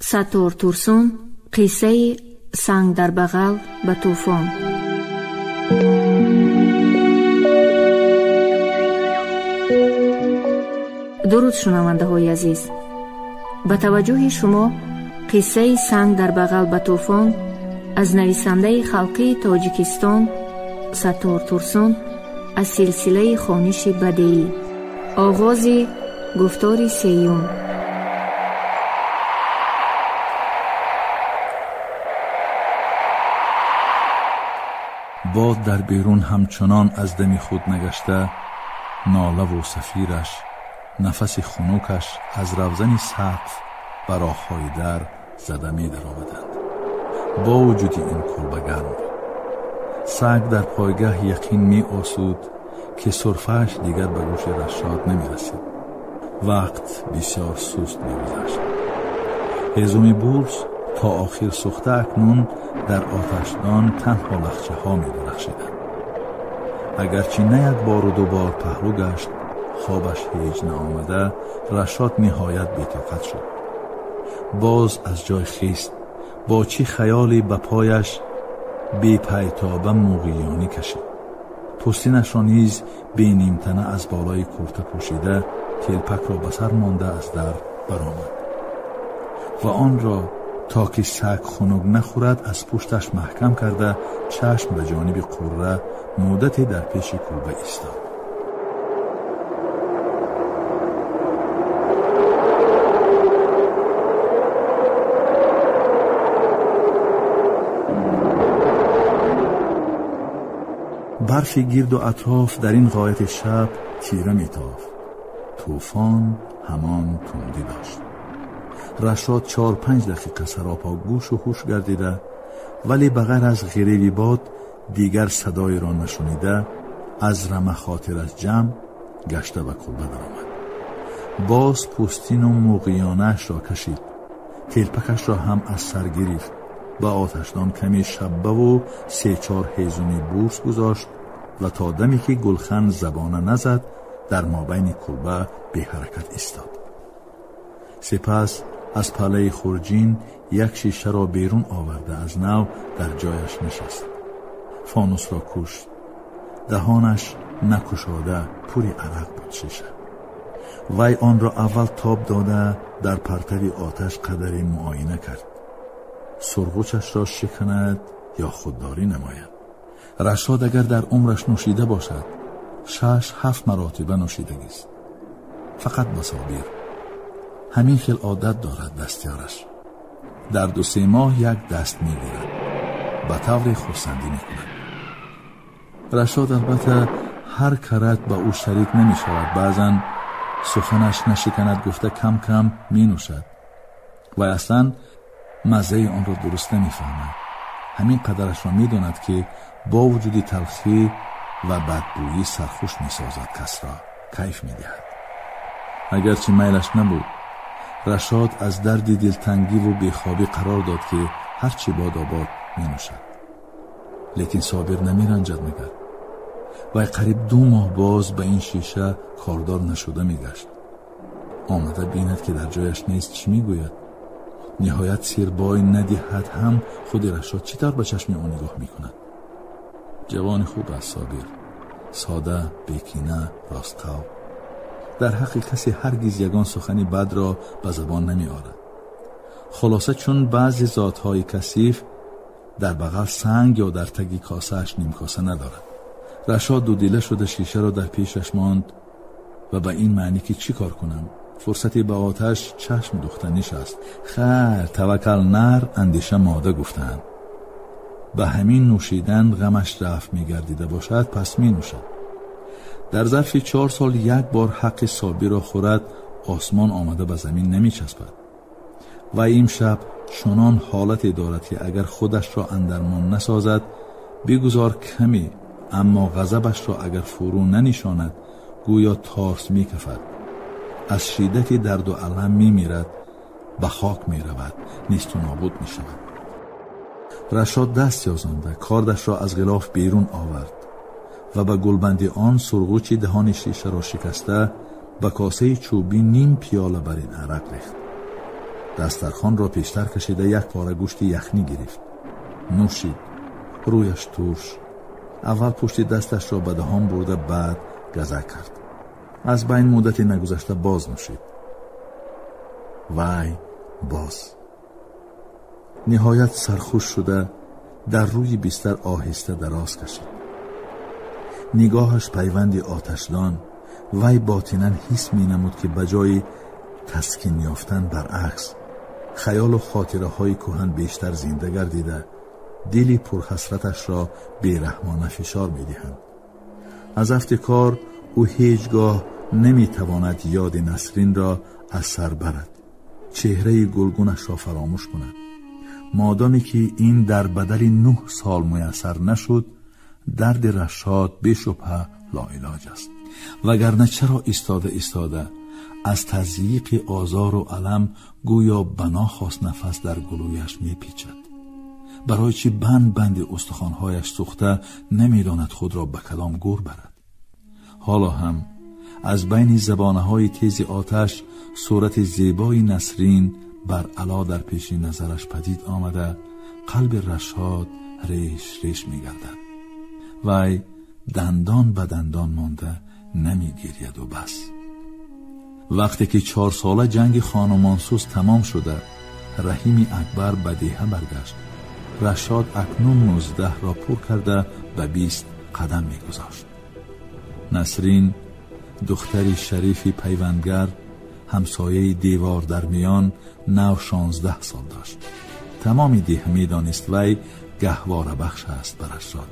Саттор Турсун, қиссаи санг дар бағал ба тӯфон. Дуруд, шунавандаҳои азиз! Ба таваҷҷӯҳи шумо қиссаи санг дар бағал ба тӯфон аз нависандаи халқии Тоҷикистон Саттор Турсун аз силсилаи хониши бадеӣ. Оғози гуфтори сеюм. Бод дар берун ҳамчунон аз дами худ нагашта, нолаву сафираш, нафаси хунукаш аз равзани сақф ба роҳҳои дар зада медаромаданд. Бо вуҷуди ин кулба гарм буд. Саг дар пойгаҳ яқин меосуд, ки сурфааш дигар ба гӯши Рашод намерасид. Вақт бисёр суст мегузашт. Ҳезуми бурс то охир сӯхта акнун дар оташдон танҳо лахчаҳо медурахшиданд. Агарчи на як бору ду бор паҳлӯ гашт, хобаш ҳеҷ наомада, Рашод ниҳоят бетоқат шуд. Боз аз ҷой хист, бо чӣ хаёле ба пояш бепайтоба муғиёнӣ кашид. Пӯстинашро низ бенимтана аз болои курта пӯшида, телпакро ба сар монда аз дар баромад ва онро то ки саг хунук нахӯрад аз пушташ маҳкам карда, чашм ба ҷониби қурра муддате дар пеши кулба истод. Барфи гирду атроф дар ин ғояти шаб тира метофт. Тӯфон ҳамон тундӣ дошт. Рашод 4-5 дақиқа саропо гӯшу ҳуш гардида, вале ба ғайр аз ғиреви бод дигар садоеро нашунида, аз рама хотир аз ҷамъ гашта ба кулба даромад. Боз пӯстину муғиёнаашро кашид, телпакашро ҳам аз сар гирифт, ба оташдон каме шаббаву 3-4 ҳезуми бурс гузошт ва то даме ки гулхан забона назад, дар мобайни кулба беҳаракат истод. Сипас аз палаи хурҷин як шишаро берун оварда аз нав дар ҷояш нишаст. Фонусро кушт. Даҳонаш накушода пури арақ буд шиша. Вай онро аввал тоб дода дар партави оташ қадаре муоина кард. Сурғучашро шиканад ё худдорӣ намояд. Рашод агар дар умраш нӯшида бошад, 6-7 маротиба нӯшидагист. Фақат ба Собир. Ҳамин хел одат дорад дастёраш. Дар 2-3 моҳ як даст мегирад. Ба тавре хурсандӣ мекунад. Рашод албатта ҳар карат ба ӯ шарик намешавад. Баъзан суханаш нашиканад гуфта кам-кам менӯшад. Вай аслан маззаи онро дуруст намефаҳмад. Ҳамин қадарашро медонад, ки бо вуҷуди талхӣ ва бадбӯйӣ сархуш месозад, касро кайф медиҳад. Агарчи майлаш набуд, Рашод аз дарди дилтангиву бехобӣ қарор дод, ки ҳарчи бод обод менӯшад. Лекин Собир намеранҷад мегар. Вай қариб 2 моҳ боз ба ин шиша кордор нашуда мегашт. Омада бинад, ки дар ҷояш нест, чӣ мегӯяд? Ниҳоят сирбой надиҳад ҳам худи Рашод чӣ тавр ба чашми ӯ нигоҳ мекунад? Ҷавони хуб аст Собир, сода, бекина, ростқав. Дар ҳаққи касе ҳаргиз ягон сухани бадро ба забон намеорад. Хулоса, чун баъзе зотҳои касиф дар бағал санг ё дар таги косааш нимкоса надорад. Рашод дудила шуда шишаро дар пешаш монд ва ба ин маънӣ ки чӣ кор кунам, фурсате ба оташ чашм духта нишаст. Хайр, таваккал нар, андеша мода гуфтаанд. Ба ҳамин нӯшидан ғамаш рафт мегардида бошад, пас менӯшад. Дар зарфи 4 сол як бор ҳаққи Собирро хӯрад, осмон омада ба замин намечаспад. Ва имшаб чунон ҳолате дорад, ки агар худашро андармон насозад, бигузор каме, аммо ғазабашро агар фурӯ нанишонад, гӯё торс мекафад. Аз шиддати дарду алам мемирад, ба хок меравад, несту нобуд мешавад. Рашод даст ёзонда кордашро аз ғилоф берун овард ва ба гулбанди он сурғучи даҳони шишаро шикаста ба косаи чӯбӣ ним пиёла бар ин арақ рехт. Дастархонро пештар кашида як пора гӯшти яхнӣ гирифт. Нӯшид. Рӯяш турш. Аввал пушти дасташро ба даҳон бурда, баъд газа кард. Аз байн муддате нагузашта боз нӯшид. Вай боз. Ниҳоят сархуш шуда дар рӯи бистар оҳиста дароз кашид. Нигоҳаш пайванди оташдон. Вай ботинан ҳис менамуд, ки ба ҷои таскин ёфтан баръакс хаёлу хотираҳои кӯҳан бештар зинда гардида дили пурҳасраташро бераҳмона фишор медиҳанд. Аз афти кор ӯ ҳеҷ гоҳ наметавонад ёди Насринро аз сар барад, чеҳраи гулгунашро фаромӯш кунад. Модоме ки ин дар бадали 9 сол муяссар нашуд, дарди Рашод бешубҳа лоилоҷ аст. Вагарна чаро истода истода аз тазйиқи озору алам гӯё банохост нафас дар гулӯяш мепечад? Барои чӣ банд банди устухонҳояш сӯхта намедонад худро ба кадом гур барад? Ҳоло ҳам аз байни забонаҳои тези оташ сурати зебои Насрин бар ало дар пеши назараш падид омада, қалби Рашод реш реш мегардад. Вай дандон ба дандон монда намегиряду бас. Вақте ки 4 сола ҷанги хонумонсӯз тамом шуда, Раҳими Акбар ба деҳа баргашт. Рашод акнун 19-ро пур карда ба 20 қадам мегузошт. Насрин, духтари шарифи пайвандгар, ҳамсояи девор дар миён, нав 16 сол дошт. Тамоми деҳа медонист вай гаҳворабахш аст ба Рашод.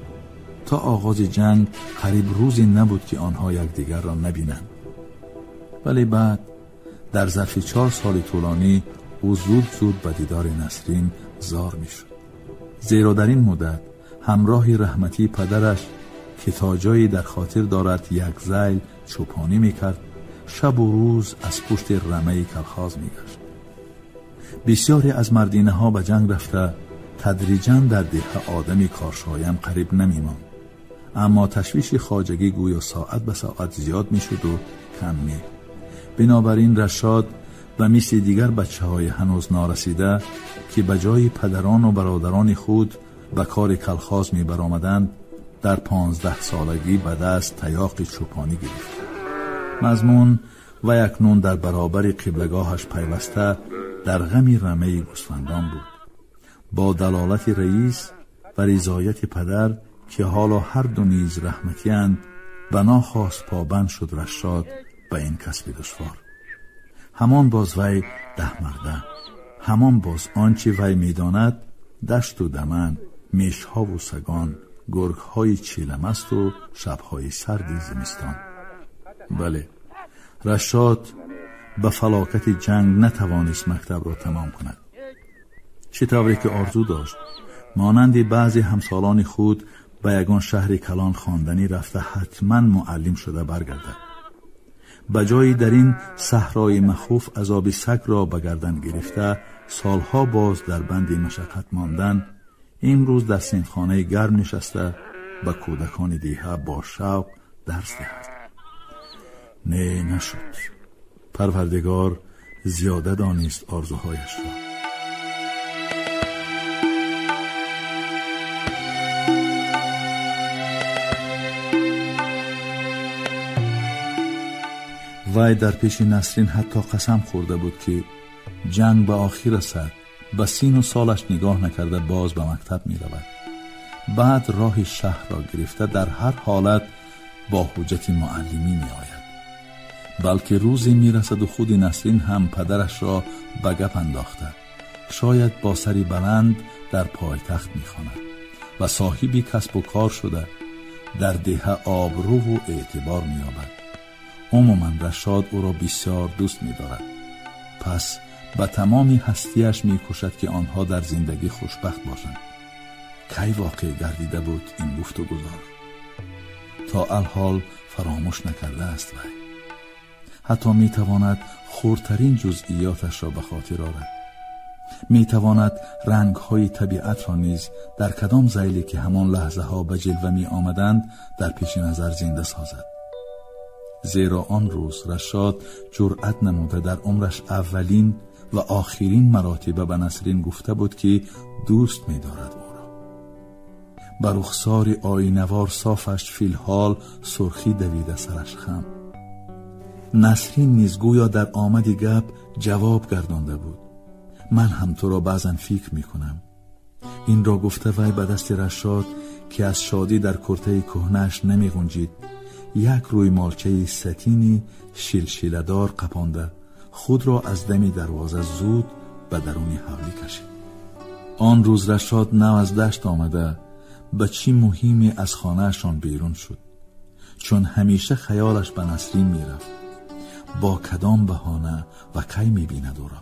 То оғози ҷанг қариб рӯзе набуд, ки онҳо якдигарро набинанд. Вале баъд дар зарфи 4 соли тӯлонӣ ӯ зуд зуд ба дидори Насрин зор мешуд. Зеро дар ин муддат ҳамроҳи раҳматии падараш, ки то ҷое дар хотир дорад як зайл чӯпонӣ мекард, шабу рӯз аз пушти рамаи калхоз мегашт. Бисёре аз мардинаҳо ба ҷанг рафта тадриҷан дар деҳа одами коршоям қариб намемонд. Аммо ташвиши хоҷагӣ гӯё соат ба соат зиёд мешуду кам не. Бинобар ин Рашод ба мисли дигар бачаҳои ҳанӯз норасида, ки ба ҷои падарону бародарони худ ба кори калхоз мебаромаданд, дар 15 солагӣ ба даст таёқи чӯпонӣ гирифт. Мазмун ва акнун дар баробари қиблагоҳаш пайваста дар ғами рамаи гӯсфандон буд. Бо далолати раис ва ризояти падар, ки ҳоло ҳар ду низ раҳматиянд, ба нохост побанд шуд Рашод ба ин касби душвор. Ҳамон боз вай 10 марда, ҳамон боз он чи вай медонад дашту даман, мешҳову сагон, гургҳои чиламасту шабҳои сарди зимистон. Бале, Рашод ба фалокати ҷанг натавонист мактабро тамом кунад. Чӣ тавре ки орзу дошт, монанди баъзе ҳамсолони худ ба ягон шаҳри калон хонданӣ рафта ҳатман муаллим шуда баргардад. Ба ҷои дар ин саҳрои махуф азоби сагро ба гардан гирифта солҳо боз дар банди машаққат мондан, имрӯз дар синфхонаи гарм нишаста ба кӯдакони деҳа бо шавқ дарс диҳад. Не, нашуд. Парвардигор зиёда донист орзуҳояшро. Вай дар пеши Насрин ҳатто қасам хӯрда буд, ки ҷанг ба охир расад, ба сину солаш нигоҳ накарда боз ба мактаб меравад. Баъд роҳи шаҳрро гирифта дар ҳар ҳолат бо ҳуҷҷати муаллимӣ меояд. Балки рӯзе мерасаду худи Насрин ҳам падарашро ба гап андохта, шояд бо сари баланд дар пойтахт мехонад ва соҳиби касбу кор шуда дар деҳа обрӯву эътибор меёбад. Умуман Рашод ӯро бисёр дӯст медорад. Пас ба тамоми ҳастияш мекӯшад, ки онҳо дар зиндагӣ хушбахт бошанд. Кай воқеъ гардида буд ин гуфту гузор? То алҳол фаромӯш накардааст вай. Ҳатто метавонад хурдтарин ҷузъиёташро ба хотир орад. Метавонад рангҳои табиатро низ дар кадом зайле ки ҳамон лаҳзаҳо ба ҷилва меомаданд дар пеши назар зинда созад. Зеро он рӯз Рашод ҷуръат намуда дар умраш аввалин ва охирин маротиба ба Насрин гуфта буд, ки дӯст медорад ӯро. Ба рухсори оинавор софаш филҳол сурхӣ давида сараш хам. Насрин низ гӯё дар омади гап ҷавоб гардонда буд: ман ҳам туро баъзан фикр мекунам. Инро гуфта вай ба дасти Рашод, ки аз шодӣ дар куртаи кӯҳнааш намеғунҷид, як рӯймолчаи сатини шилшиладор қапонда худро аз дами дарвоза зуд ба даруни ҳавлӣ кашид. Он рӯз Рашод нав аз дашт омада ба чӣ муҳиме аз хонаашон берун шуд, чун ҳамеша хаёлаш ба Насрин мерафт. Бо кадом баҳона ва кай мебинад ӯро?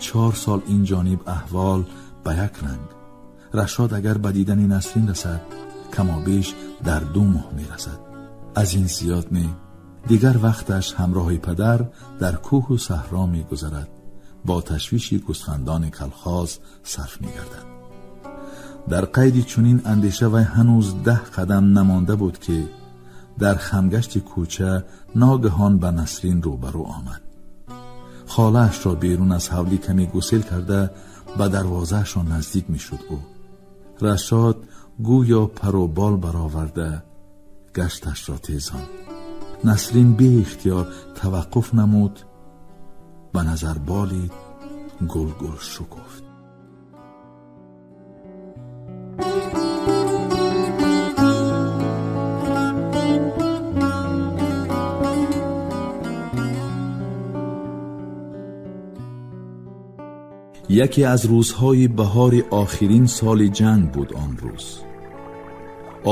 4 сол ин ҷониб аҳвол ба як ранг. Рашод агар ба дидани Насрин расад, камобеш дар 2 моҳ мерасад. Аз ин зиёд не. Дигар вақташ ҳамроҳи падар дар кӯҳу саҳро мегузарад, бо ташвиши гӯсфандони калхоз сарф мегардад. Дар қайди чунин андеша вай ҳанӯз 10 қадам намонда буд, ки дар хамгашти кӯча ногаҳон ба Насрин рӯбарӯ омад. Холаашро берун аз ҳавлӣ каме гусел карда ба дарвозаашон наздик мешуд ӯ. Рашод гӯё пару бол бароварда гашташро тезонд. Насрин беихтиёр таваққуф намуд, ба назар болид, гулгул шукуфт. Яке аз рӯзҳои баҳори охирин соли ҷанг буд он рӯз.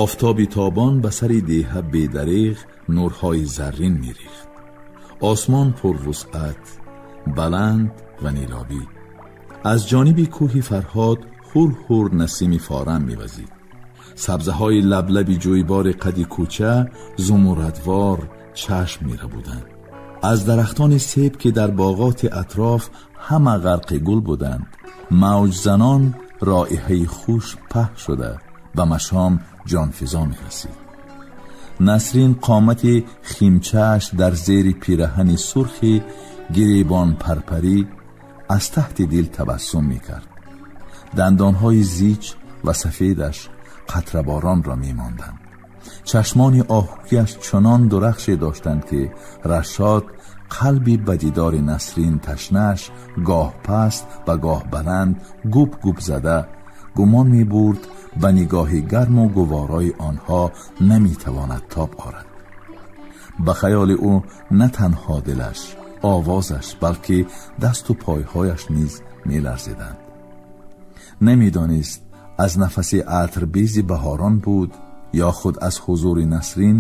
Офтоби тобон ба сари деҳа бедареғ нурҳои заррин мерехт. Осмон пурвусъат, баланд ва нилобӣ. Аз ҷониби кӯҳи Фарҳод ҳур-ҳур насими форам мевазид. Сабзаҳои лаблаби ҷӯйбори қади кӯча зумуррадвор чашм мерабуданд. Аз дарахтони себ, ки дар боғоти атроф ҳама ғарқи гул буданд, мавҷзанон роиҳаи хуш паҳн шуда ба машом ҷонфизо мерасид. Насрин қомати химчааш дар зери пираҳани сурхи гиребон парпарӣ аз таҳти дил табассум мекард. Дандонҳои зич ва сафедаш қатраборонро мемонданд. Чашмони оҳукияш чунон дурахше доштанд, ки Рашод қалби ба дидори Насрин ташнааш гоҳ паст ва гоҳ баланд губ губ зада гумон мебурд ба нигоҳи гарму гуворои онҳо наметавонад тоб орад. Ба хаёли ӯ на танҳо дилаш, овозаш, балки дасту пойҳояш низ меларзиданд. Намедонист аз нафаси атрбези баҳорон буд ё худ аз ҳузури Насрин.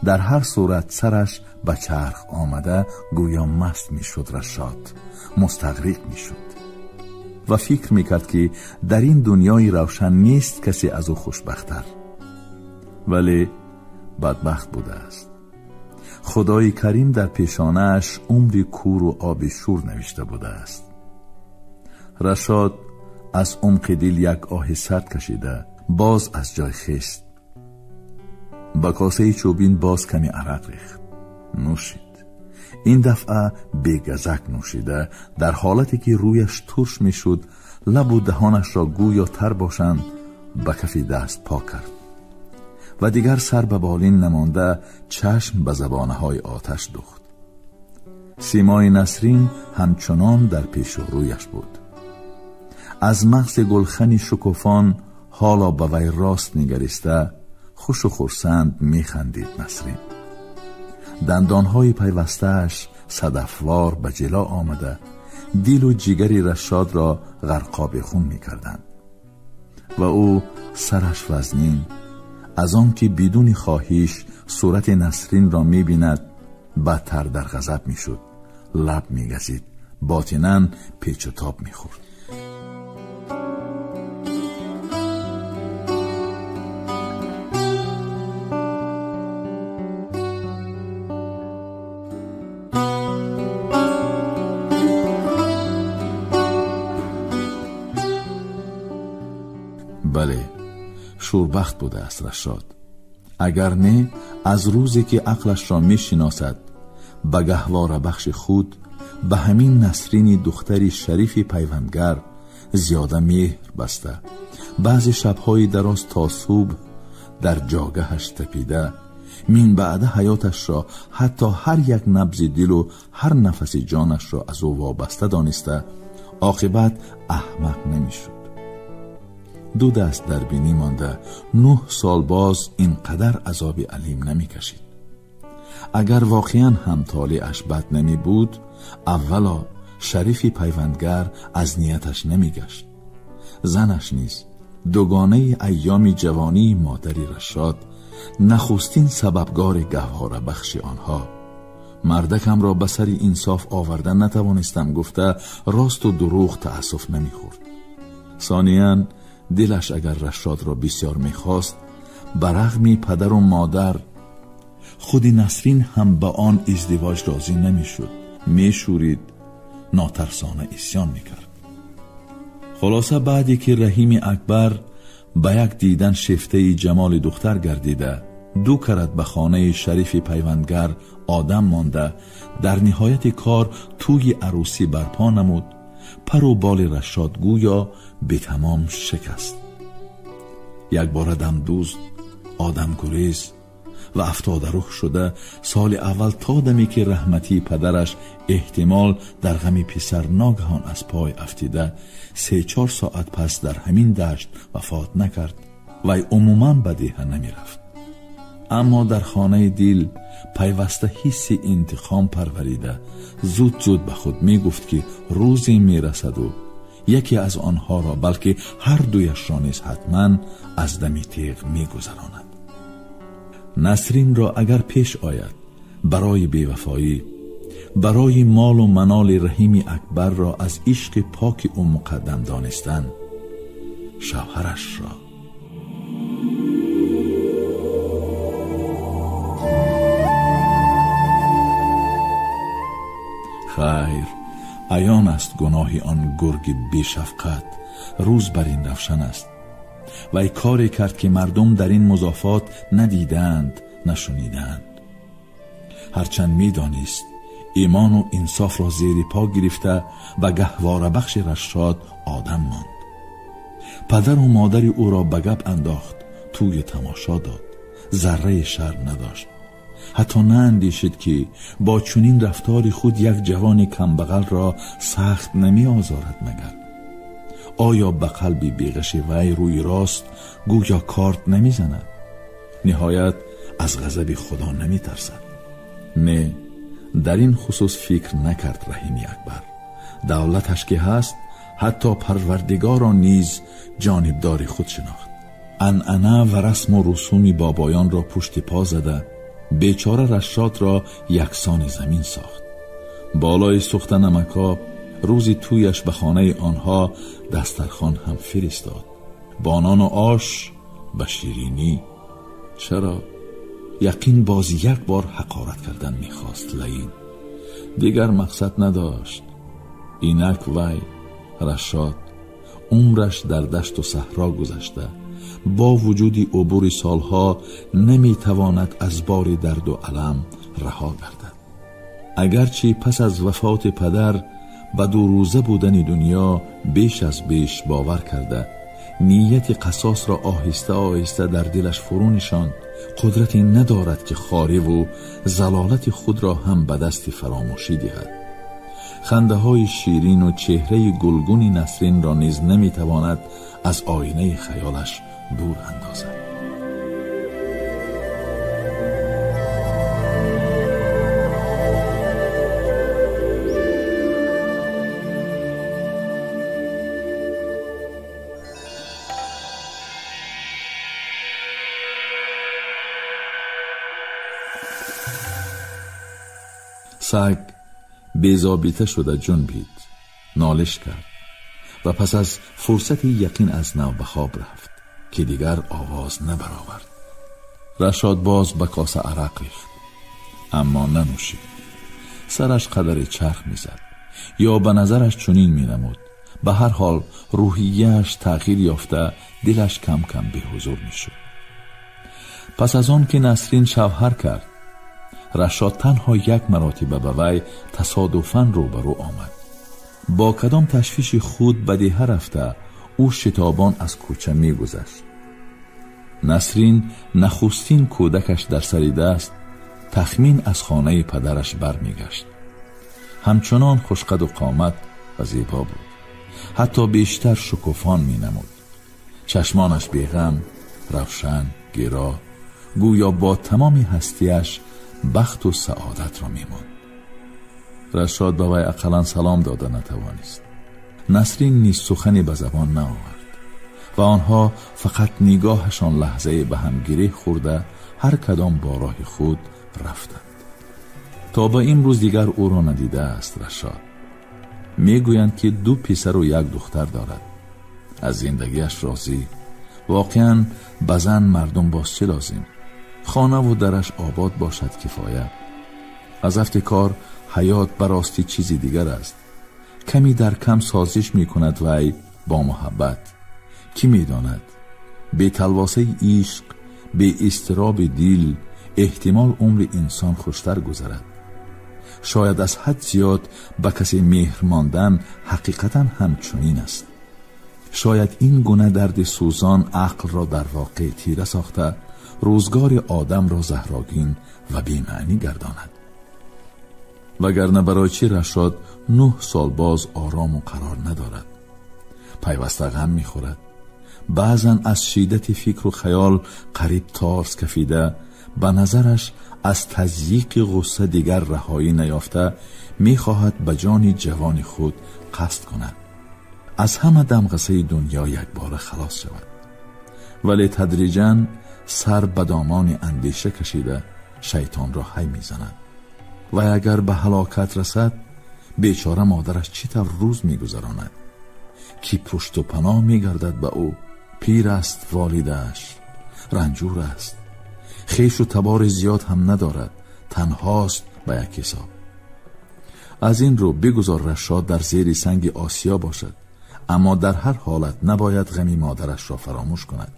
Дар ҳар сурат сараш ба чарх омада гӯё маст мешуд. Рашод мустағриқ мешуд ва фикр мекард, ки дар ин дунёи равшан нест касе аз ӯ хушбахттар. Вале бадбахт будааст. Худои карим дар пешонааш умри куру оби шур навишта будааст. Рашод аз умқи дил як оҳи сард кашида боз аз ҷой хест. Ба косаи чӯбин боз каме арақ рехт, нӯшид. Ин дафъа бегазак нӯшида, дар ҳолате ки рӯяш турш мешуд, лабу даҳонашро гӯё тар бошанд, ба кафи даст пок кард ва дигар сар ба болин намонда чашм ба забонаҳои оташ духт. Симои Насрин ҳамчунон дар пешу рӯяш буд. Аз мағзи гулхани шукуфон ҳоло ба вай рост нигариста хушу хурсанд механдид Насрин. Дандонҳои пайвастааш садафвор ба ҷило омада дилу ҷигари Рашодро ғарқоби хун мекарданд ва ӯ сараш вазнин аз он ки бидуни хоҳиш сурати Насринро мебинад бадтар дар ғазаб мешуд, лаб мегазид, ботинан печу тоб мехӯрд. Бале, шурбахт будааст Рашод. Агар не, аз рӯзе ки ақлашро мешиносад, ба гаҳворабахши худ, ба ҳамин Насрини духтари шарифи пайвандгар зиёда меҳр баста, баъзе шабҳои дароз то субҳ дар ҷогаҳаш тапида, минбаъда ҳаёташро, ҳатто ҳар як набзи дилу ҳар нафаси ҷонашро аз ӯ вобаста дониста, оқибат аҳмақ намешуд. Ду даст дар бинӣ монда, 9 сол боз ин қадар азоби алим намекашид. Агар воқеан ҳам толеаш бад намебуд, аввало шарифи пайвандгар аз нияташ намегашт. Занаш низ дугонаи айёми ҷавонии модари Рашод, нахустин сабабгори гаҳворабахши онҳо. Мардакамро ба сари инсоф оварда натавонистам гуфта, росту дурӯғ таассуф намехӯрд. Сониян дилаш агар Рашодро бисёр мехост, ба рағми падару модар худи Насрин ҳам ба он издивоҷ розӣ намешуд, мешӯрид, нотарсона исьён мекард. Хулоса, баъде ки Раҳими Акбар ба як дидан шефтаи ҷамоли духтар гардида, ду карат ба хонаи шарифи пайвандгар одам монда, дар ниҳояти кор тӯи арӯсӣ барпо намуд, пару боли Рашод гӯё бетамом шикаст. Якбора дамдӯзд, одамгурез ва афтодарӯҳ шуда, соли аввал то даме ки раҳматии падараш эҳтимол дар ғами писар ногаҳон аз пой афтида, 3-4 соат пас дар ҳамин дашт вафот накард, вай умуман ба деҳа намерафт. Аммо дар хонаи дил пайваста ҳисси интиқом парварида, зуд-зуд ба худ мегуфт ки рӯзе мерасаду яке аз онҳоро, балки ҳар дуяшро низ ҳатман аз дами теғ мегузаронад. Насринро агар пеш ояд, барои бевафоӣ, барои молу маноли Раҳими Акбарро аз ишқи поки ӯ муқаддам донистан, шавҳарашро хайр, аён аст гуноҳи он гурги бешафқат, рӯз бар ин равшан аст. Вай коре кард ки мардум дар ин музофот надиданд, нашуниданд. Ҳарчанд медонист имону инсофро зери по гирифта, ба гаҳворабахши Рашод одам монд. Падару модари ӯро ба гап андохт, тӯи тамошо дод, зарраи шарм надошт. Ҳатто наандешид ки бо чунин рафтори худ як ҷавони камбағалро сахт намеозорад магар. Оё ба қалби беғаши вай рӯи рост гӯё корт намезанад? Ниҳоят аз ғазаби Худо наметарсад. Не, дар ин хусус фикр накард Раҳими Акбар. Давлаташ ки ҳаст, ҳатто Парвардигорро низ ҷонибдори худ шинохт. Анъана ва расму русуми бобоёнро пушти по зада, бечора Рашодро яксони замин сохт. Болои сӯхта намакоб рӯзи тӯяш ба хонаи онҳо дастархон ҳам фиристод, бо нону ош, ба ширинӣ. Чаро? Яқин боз як бор ҳақорат кардан мехост лаин. Дигар мақсад надошт. Инак вай, Рашод, умраш дар дашту саҳро гузашта, бо вуҷуди убури солҳо наметавонад аз бори дарду алам раҳо гардад. Агарчи пас аз вафоти падар ба дурӯза будани дунё беш аз беш бовар карда, нияти қасосро оҳиста оҳиста дар дилаш фурӯ нишонд, қудрате надорад ки хориву залолати худро ҳам ба дасти фаромӯшӣ диҳад. Хандаҳои ширину чеҳраи гулгуни Насринро низ наметавонад аз оинаи хаёлаш дур андозад. Саг безобита шуда ҷунбид, нолиш кард ва пас аз фурсати яқин аз нав ба хоб рафт, ки дигар овоз набаровард. Рашод боз ба коса арақ рехт, аммо нанӯшид. Сараш қадаре чарх мезад ё ба назараш чунин менамуд. Ба ҳар ҳол рӯҳияш тағйир ёфта, дилаш кам кам беҳузур мешуд. Пас аз он ки Насрин шавҳар кард, Рашод танҳо як маротиба ба вай тасодуфан рӯбарӯ омад. Бо кадом ташвиши худ ба деҳа рафта, ӯ шитобон аз кӯча мегузашт. Насрин нахустин кӯдакаш дар сари даст тахмин аз хонаи падараш бармегашт. Ҳамчунон хушқаду қомат ва зебо буд, ҳатто бештар шукуфон менамуд. Чашмонаш беғам, равшан, гиро, гӯё бо тамоми ҳастиаш бахту саодатро мемонд. Рашод ба вай ақаллан салом дода натавонист. Насрин низ сухане ба забон наовард ва онҳо фақат нигоҳашон лаҳзае ба ҳам гиреҳ хӯрда ҳар кадом бо роҳи худ рафтанд. То ба имрӯз дигар ӯро надидааст Рашод. Мегӯянд ки 2 писару 1 духтар дорад. Аз зиндагиаш розӣ. Воқеан ба зан мардум боз чӣ лозим? Хонаву дараш обод бошад кифоя. Аз афти кор ҳаёт ба ростӣ чизи дигар аст. Ками дар кам созиш мекунад вай бо муҳаббат. Кӣ медонад, бе талвосаи ишқ, бе изтироби дил эҳтимол умри инсон хуштар гузарад. Шояд аз ҳад зиёд ба касе меҳр мондан ҳақиқатан ҳамчунин аст. Шояд ин гуна дарди сӯзон ақлро дар воқеъ тира сохта, рӯзгори одамро заҳрогин ва бемаънӣ гардонад. Вагарна барои чӣ Рашод 9 сол боз орому қарор надорад? Пайваста ғам мехӯрад. Баъзан аз шиддати фикру хаёл қариб торс кафида, ба назараш аз тазйиқи ғусса дигар раҳоӣ наёфта, мехоҳад ба ҷони ҷавони худ қасд кунад, аз ҳама дамғасаи дунё якбора халос шавад. Вале тадриҷан сар ба домони андеша кашида шайтонро ҳай мезанад. Ва агар ба ҳалокат расад, бечора модараш чӣ тавр рӯз мегузаронад? Ки пушту паноҳ мегардад ба ӯ? Пир аст волидааш, ранҷур аст, хешу табори зиёд ҳам надорад, танҳост ба як ҳисоб. Аз ин рӯ бигузор Рашод дар зери санги осиё бошад, аммо дар ҳар ҳолат набояд ғами модарашро фаромӯш кунад.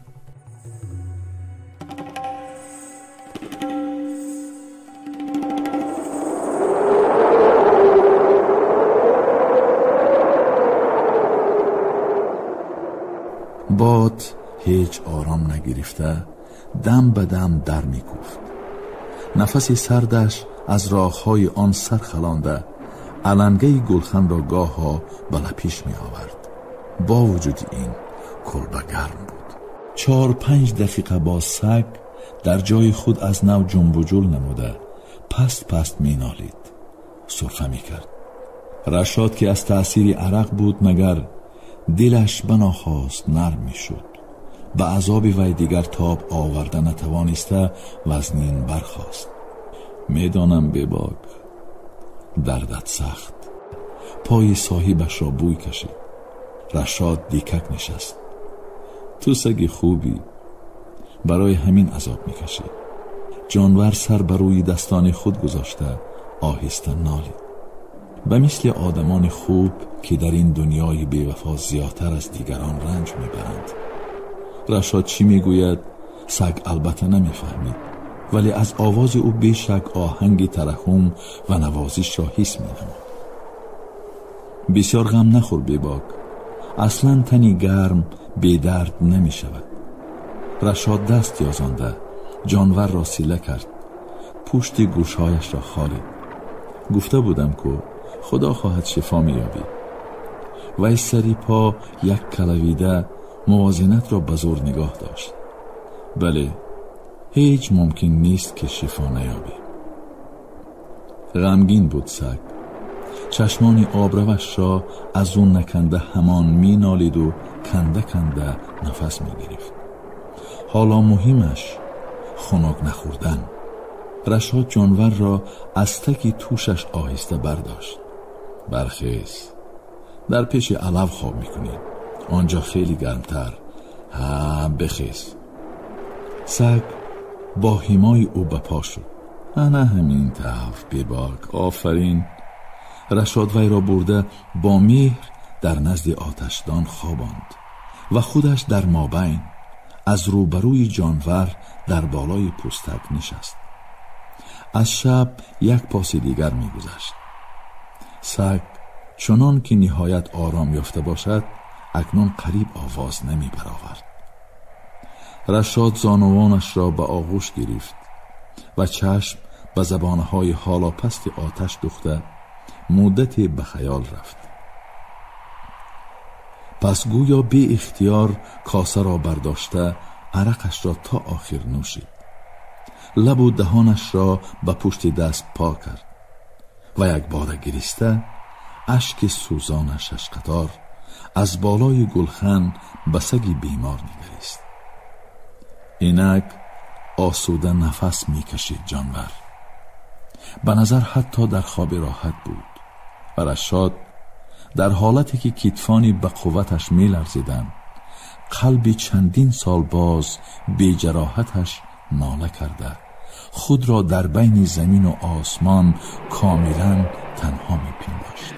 Бод ҳеҷ ором нагирифта дам ба дам дар мекуфт. Нафаси сардаш аз роҳҳои он сар халонда алангаи гулханро гоҳҳо ба лапиш меовард. Бо вуҷуди ин кулба гарм буд. 4-5 дақиқа бо саг дар ҷои худ аз нав ҷунбуҷул намуда паст паст менолид, сурфа мекард. Рашод ки аз таъсири арақ буд, магар дилаш банохост нарм мешуд. Ба азоби вай дигар тоб оварда натавониста вазнин бархост. Медонам бебок, дардат сахт. Пои соҳибашро бӯй кашид. Рашод дикак нишаст. Ту саги хубӣ, барои ҳамин азоб мекашӣ. Ҷонвар сар ба рӯи дастони худ гузошта оҳиста нолид. Ба мисли одамони хуб ки дар ин дунёи бевафо зиёдтар аз дигарон ранҷ мебаранд. Рашод чӣ мегӯяд, саг албатта намефаҳмид, вале аз овози ӯ бешак оҳанги тараҳум ва навозишро ҳис менамуд. Бисёр ғам нахӯр бебок, аслан тани гарм бедард намешавад. Рашод даст ёзонда ҷонварро сила кард, пушти гӯшҳояшро холид. Гуфта будам ку худо хоҳад шифо меёбӣ. Вай сари по як калавида мувозинатро ба зӯр нигоҳ дошт. Бале, ҳеҷ мумкин нест ки шифо наёбӣ. Ғамгин буд саг. Чашмони обравашро аз ӯ наканда ҳамон менолиду канда канда нафас мегирифт. Ҳоло муҳимаш хунук нахӯрдан. Рашод ҷонварро аз таки тӯшаш оҳиста бардошт. Бархез, дар пеши алав хоб мекунӣ, онҷо хеле гармтар. Ҳа, бихез. Саг бо ҳимои ӯ ба по шуд. Ана ҳамин тавр бебок, офарин. Рашод вайро бурда бо меҳр дар назди оташдон хобонд ва худаш дар мобайн аз рӯбарӯи ҷонвар дар болои пӯстак нишаст. Аз шаб як паси дигар мегузашт. Саг чунон ки ниҳоят ором ёфта бошад, акнун қариб овоз намебаровард. Рашод зонувонаш ро ба оғӯш гирифт ва чашм ба забонаҳои ҳоло пасти оташ духта муддате ба хаёл рафт. Пас гӯё беихтиёр косаро бардошта арақашро то охир нӯшид. Лабу даҳонашро ба пушти даст пок кард ва якбора гириста ашки сӯзонаш шашқатор аз болои гулхан ба саги бемор нигарист. Инак осуда нафас мекашид ҷонвар. Ба назар ҳатто дар хоби роҳат буд ва Рашод дар ҳолате ки китфони ба қувваташ меларзиданд, қалби чандин сол боз беҷароҳаташ нола карда худро дар байни замину осмон комилан танҳо мепиндошт.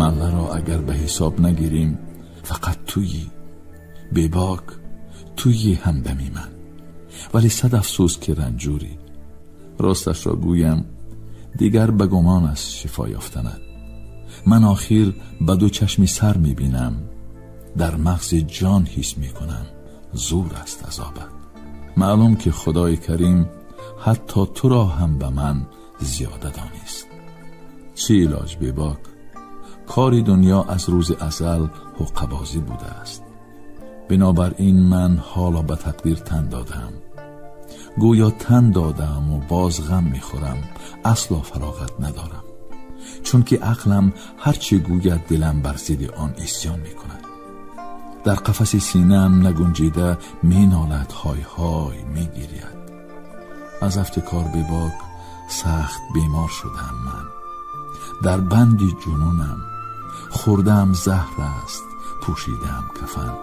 Малла ро агар ба ҳисоб нагирем, фақат туйӣ, бебок, туйӣ ҳамдами ман. Вале сад афсӯс ки ранҷурӣ. Росташро гӯям, дигар ба гумон аст шифо ёфтанат. Ман охир ба ду чашми сар мебинам, дар мағзи ҷон ҳис мекунам, зур аст азобат. Маълум ки Худои Карим ҳатто туро ҳам ба ман зиёда донист. Чӣ илоҷ бебок? Кори дунё аз рӯзи азал ҳуққабозӣ будааст. Бинобар ин ман ҳоло ба тақдир тан додам. Гӯё тан додам ва боз ғам мехӯрам, асло фароғат надорам. Чунки ақлам ҳарчи гӯяд, дилам бар зидди он исён мекунад. Дар қафаси синаам нагунҷида менолад, ҳой ҳой мегиряд. Аз афти кор бебок сахт бемор шудам ман. Дар банди ҷунунам, хӯрдаам заҳр аст, пӯшидаам кафан.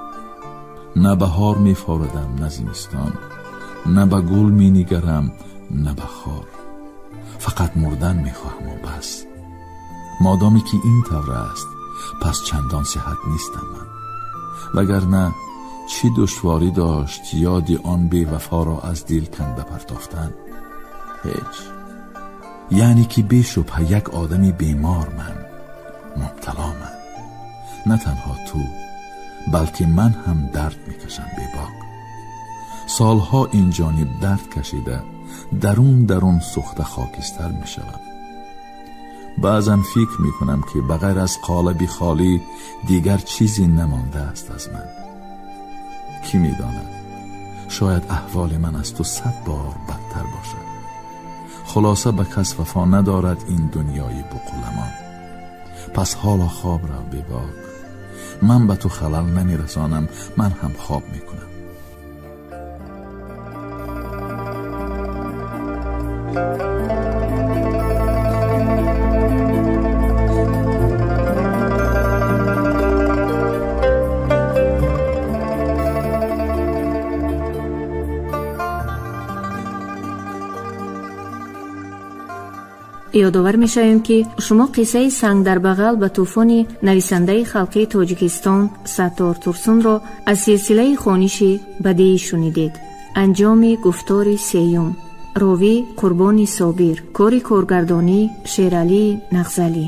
На баҳор мефорадам, на зимистон, на ба гул менигарам, на ба хор. Фақат мурдан мехоҳам ва бас. Модоме ки ин тавр аст, пас чандон сиҳат нестам ман. Вагарна чӣ душворӣ дошт ёди он бевафоро аз дил канда партофтан? Ҳеҷ. Яъне ки бешубҳа як одами бемор ман, мубтало ман. На танҳо ту, балки ман ҳам дард мекашам бебок. Солҳо ин ҷониб дард кашида, дарун дарун сӯхта хокистар мешавам. Баъзан фикр мекунам ки ба ғайр аз қолаби холӣ дигар чизе намондааст аз ман. Кӣ медонад, шояд аҳволи ман аз ту 100 бор бадтар бошад. Хулоса ба кас вафо надорад ин дунёи буқуламон. Пас ҳоло хоб рав бебок. Ман ба ту халал намерасонам, ман ҳам хоб мекунам. Ёдовар мешавем, ки шумо қиссаи санг дар бағал ба тӯфони нависандаи халқии Тоҷикистон Саттор Турсунро аз силсилаи хониши бадеӣ шунидед. Анҷоми гуфтори сеюм. Ровӣ Қурбони Собир. Кори коргардонӣ Шералии Нағзалӣ.